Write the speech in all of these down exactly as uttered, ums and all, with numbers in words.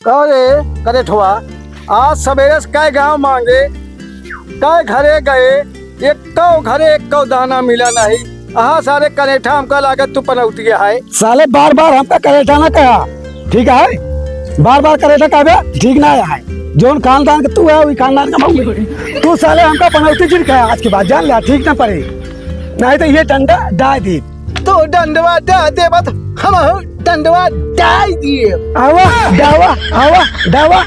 अरे करेठवा, आज सबेरे से कै गाँव माँगे, कै घरे गए, एक्कौ घरे एक्कौ दाना मिला नहीं। अहा सारे करेठा, हमका लागत तू पनौतिया है। साले बार बार हमका करेठा ना कहा, ठीक है? बार बार करेठा कहबे ठीक ना है। जौन खानदान के तू है, वही खानदान का बहू है। तू साले हमका पनौती जिन कहा, आज के बाद जान ले, ठीक ना पड़े, नहीं तो ये डंडा डाल दी। तो डंडवा डाल दे, बस हम डंडवा डाल दिए। आवा, डावा, आवा, डावा।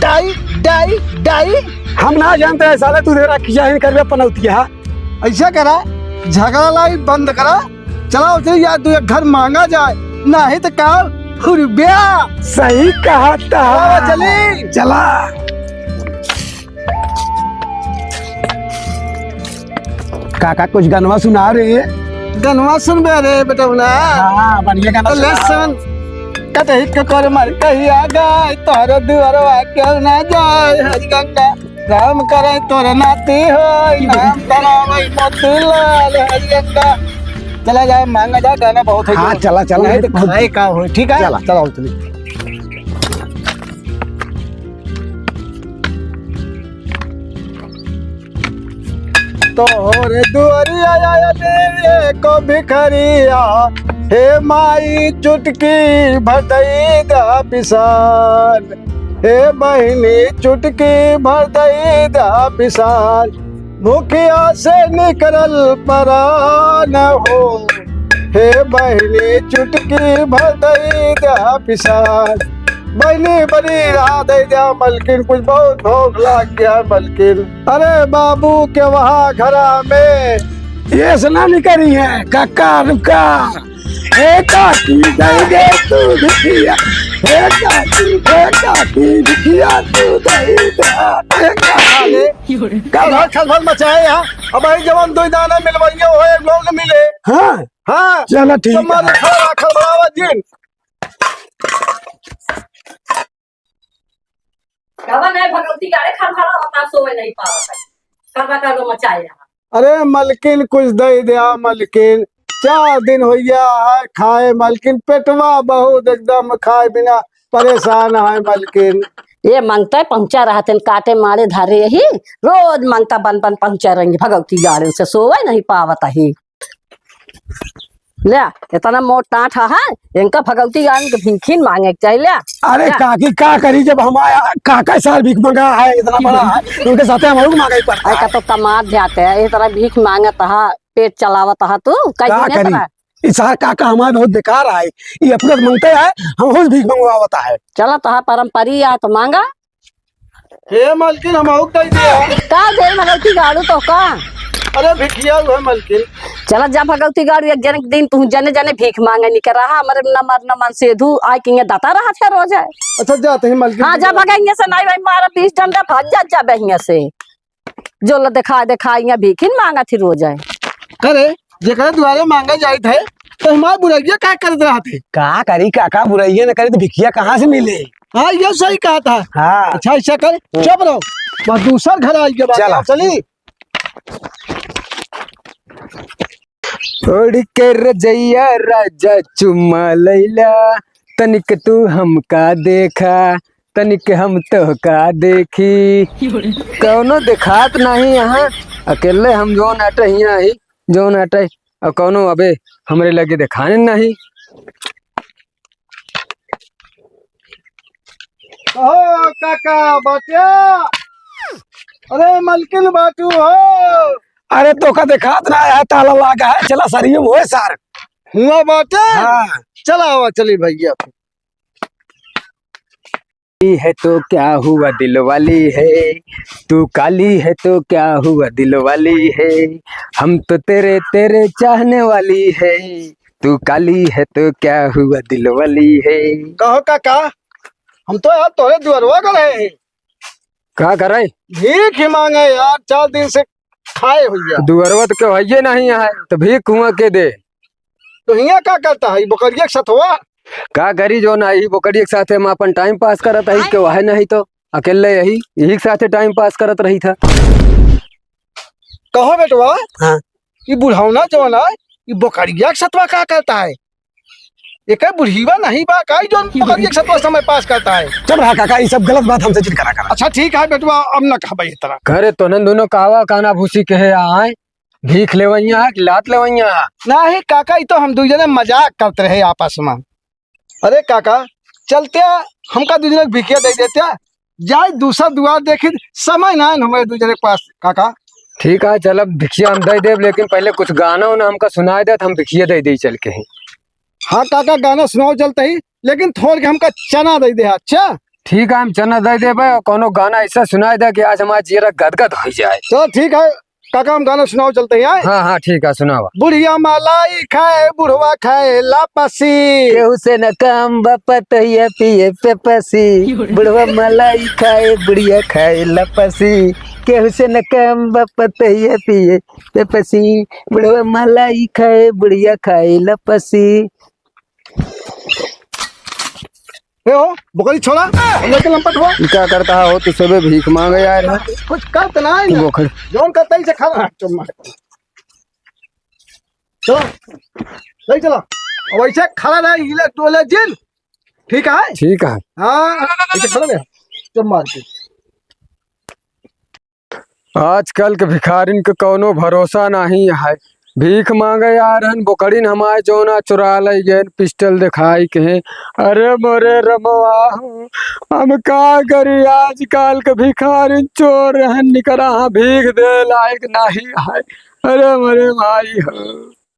डाई, डाई, डाई। हम ना जानते हैं साले, तू तेरा किया ही करबे पनौतिया। ऐसा करा, झगड़ा लाई बंद करा, चला उसे यार, तू एक घर माँगा जाए, नहीं तो काल हुरब्या। सही कहा था। चला, चली। चला। काका कुछ गनवा सुना रे। गनवा सुनबे रे बेटौना। हाँ, बढ़िया गाना तो ले सुना। सुन। कटही के कर मर कहिया गाय, तोहरे दुआरवा केहू ना जाए, हरि गंगा। राम करे तोरे नाती होई, नाम धरावई मोतीलाल हरियंगा। चला जाए, माँगा जा, गाना बहुत है हाँ, जो। चला, चला, नहीं तो बहुत खाए का होई, ठीक है? चला। चला, चली। तोहरे दुआरिया आयल एको भिखरिया, हे माई चुटकी भर दई दा पिसान। हे बहिनी चुटकी भर दई दा पिसान, भुखिया से निकरल परान हो। हे बहिनी चुटकी भर दई दा पिसान। बहिनी बड़ी राह दई दा मलकिन, कुछ बहुत भूख लाग गया है मलकिन। अरे बाबू के वहाँ घरा में ये से ना निकरी है, काका रुका। हे काकी, दे दे तू भिखिया। हे काकी, हे काकी, भिखिया तू दे दे। हे काकी। साले, का खलबल, खलबल मचाए यहाँ। अब भाई जवान दो दाना मिलवाइए, वो एक लोग मिले। हाँ। हाँ। चलो, ठीक है। तुम्हारे खड़ा खलबलावा जिन। कवन है भगवती गाड़े खड़खड़ा होता, सोवे नहीं पावत है। करवा करवा मचाए यहाँ। अरे मलकिन, कुछ दे द्या मलकिन, चार दिन होइया है खाए मलकिन, पेटवा बहुत एकदम खाए बिना परेशान है मलकिन। ये मंगता पहुँचा रहते हैं, काटे मारे धारे यही, रोज मंगता बन बन पहुँचा रहेंगे भगवती गाड़े से, सोवे नहीं पावत है। ले, इतना मोट टाट है, इनका भगवती गाड़न के भीखिन माँगे के चाहिए, ले। अरे ले। काकी, का करी जब हमारा काका सार भीख मंगा है, इतना बड़ा है, उनके साथे हमहू के माँगे पड़ता है। का तो कमात जाते हैं, इस तरह भीख माँगत है, पेट चलावत है तू, कई का दिन करी? इतना। ई सार काका हमारे बहुत बेकार है, ये अपने मंगते हैं, हमहू से भीख मंगवावत है। चला तोहार परम परी है तो माँगा। हे मलकिन, हमहू के दे दे। का दे भगवती गाड़ू तो का? अरे भिखिया हुआ मलकिन। चला जा भगवती गाड़ू, एक जने के दिन तू जने जने भीख माँगे निके रहा, हमरे न मर न मन सेधू आए के दाता रहा फिर हो जाए। अच्छा जाते हैं मलकिन। हाँ जा भगा हियाँ से, नहीं भाई मारा बीस डंडा, भाग जा, जा बे हियाँ से। जो लो देखा देखा हियाँ भीखिन माँगा थी रोज आए। करे जेकरे दुआरे माँगे जाइत है तो हमार बुरैया का करत रहत है? का करी काका, बुरैया न करी तो भिखिया कहाँ से मिले? हाँ, ये सही कहा था। हाँ। अच्छा, ऐसा कर, हम्म। चुप रहो, बस दूसर घर आई के बात चला। है, चली। ओढ़ के रजैया राजा चुम्मा लैला, तनिक तू हमका देखा, तनिक हम तोहका देखी। कौनो देखात नहीं यहाँ, अकेले हम जौन अटे हियाँ ही, जौन अटे, और कौनो अबे हमरे लगे देखाने नहीं। ओ काका बाटिया, अरे मलकिन बाटू हो। अरे तोका देखात ना है, ताला लागा है, चला सरिये हुए सार। हुआ बाटे? हाँ। चला आवा, चली भैया। है तो क्या हुआ दिल वाली है, तू काली है तो क्या हुआ दिल वाली है, हम तो तेरे, तेरे चाहने वाली है, तू काली है तो क्या हुआ दिल वाली है। कहो काका, हम तो यार तोरे दुआरवा गए हैं। का करे? भीख ही माँगे यार, चार दिन से खाए हुआ। दुआरवा तो केहू हइये नहीं है, तो भीख हुआ के दे? तो हियाँ का करता है, ई बोकरिया के सथवा? का करी, जौन आई बोकरिया के साथे हम आपन time pass करत हई, केहू है नहीं तो अकेले यही, यही के साथे time pass करत रही था। कहो बेटवा, हाँ। ई बुढ़ौना जौन है, ई बोकरिया के सथवा का करता है? एके बुढ़िया नहीं बा काई जौन पकड़िए के सतवा समय पास करत है? चुप रहा काका, ई सब गलत बात हमसे जिन करा करा। अच्छा ठीक है बेटवा, अब न कहबे इस तरह। करे तो नन दोनों कावा काना भूसी कहे आए, भीख लेवइया है कि लात लेवइया है? नहीं काका, ई तो हम दुइ जने मजाक करत रहे आपस में। अरे काका, चलते हमका दुइ जने के भिखिया दे देते, जाए दूसरा दुआर देखी, समय ना है हमारे दुइ जने के पास काका। ठीक है, चल अब भिखिया हम दे देब, लेकिन पहले कुछ गाना उना हमका सुनाए दे, तो हम भिखिया दे दे चल के ही। हाँ काका, गाना सुनाओ चलते ही, लेकिन थोड़ के हमका चना दे दे, अच्छा? ठीक है, हम चना दे देबे और कोनो गाना ऐसा सुनाए दे कि आज हमारा जियरा गदगद हो जाए। चलो ठीक है काका, हम गाना सुनाओ चलते ही, आए? हाँ, हाँ, ठीक है, सुनावा। बुढ़िया मलाई खाए, बुढ़वा खाए लापसी। केहू से न काम बा पतोहिया पिए पेपसी। बुढ़वा मलाई खाए, बुढ़िया खाए लापसी। केहू से न काम बा पतोहिया पिए पेपसी। बुढ़वा मलाई खाए, बुढ़िया खाए लापसी। ए हो, बोकरी छोड़ा, हम लेके लंपट हुआ। ई का करता हो, तू सबे भीख मांगे यार। कुछ करत ना है तू ना। बोकरी। जौन करता ही से खा रहा, चुम्मा। चलो, ले चलो। अब ऐसे खड़ा रहे, हिले डोले जिन। ठीक है? ठीक है। हाँ, ऐसे खड़ा रहे। चुम्मा के। आजकल के भिखारिन के कौनो भरोसा नाहीं है। भीख मांगे आ रहन, बोकड़िन हमारे जौना चुरा लइ गएन, पिस्टल दिखाई के। अरे मोरे रमवा हो, हम का करी, आजकल के भिखारिन चोर रहन, निकरा भीख दे लायक नाहीं है। अरे मोरे माई हो।